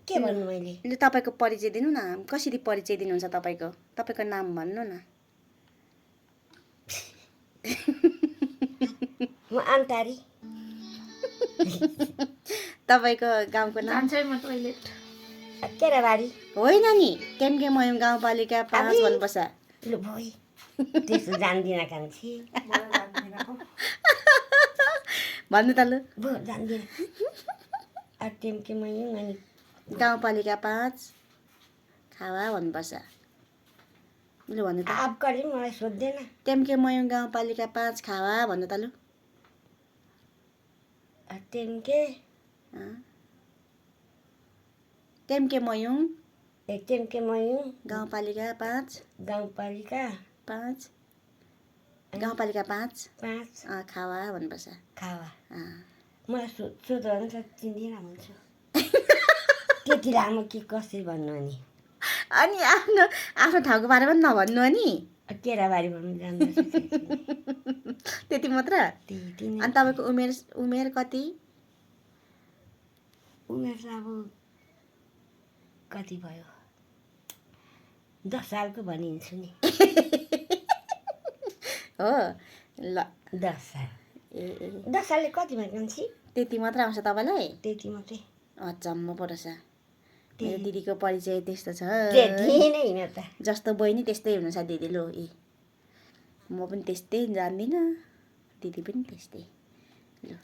के भन्नु मैले? ल तपाईँको परिचय दिनु न। कसरी परिचय दिनुहुन्छ तपाईँको? तपाईँको नाम भन्नु न। म अन्तारी। तपाईँको गाउँको नाम? केराबारी। होइन नि, टेम्केमयौँ गाउँपालिका 5 भन्नुपर्छ। लु भोइ त्यसो जान्दिनँ कान्छी। भन्नु त लु। भो जान्दिनँ। टेम्केमयौँ अनि गाउँपालिका 5 खावा भन्नुपर्छ। लु भन्नु त। आप कहिले मलाई सोध्दैन। टेम्केमयौँ गाउँपालिका 5 खावा भन्नु त लु। टेम्केमयौँ गाउँपालिका 5 गाउँपालिका 5 खावा भन्नुपर्छ। खावा। मलाई सोध्यो भने त चिन्दिनँ भन्छु। त्यति लामो के कसरी भन्नु अनि? अनि आफ्नो ठाउँको बारेमा पनि नभन्नु अनि? केराबारी भन्नु जान्दछ। त्यति मात्र? त्यति नै। अनि तपाईँको उमेर कति? उमेर त अब कति भयो? 10 सालको भनिन्छु नि। हो ल 10 साल। 10 सालले कति भयो कान्छी? त्यति मात्र आउँछ तपाईँलाई? त्यति मात्रै। अचम्म पो रहेछ। मेरो दिदीको परिचय त्यस्तो छ। त्यति नै हो त। जस्तो बहिनी त्यस्तै हुनुहुन्छ दिदी। लो म पनि त्यस्तै जान्दिनँ, दिदी पनि त्यस्तै। ल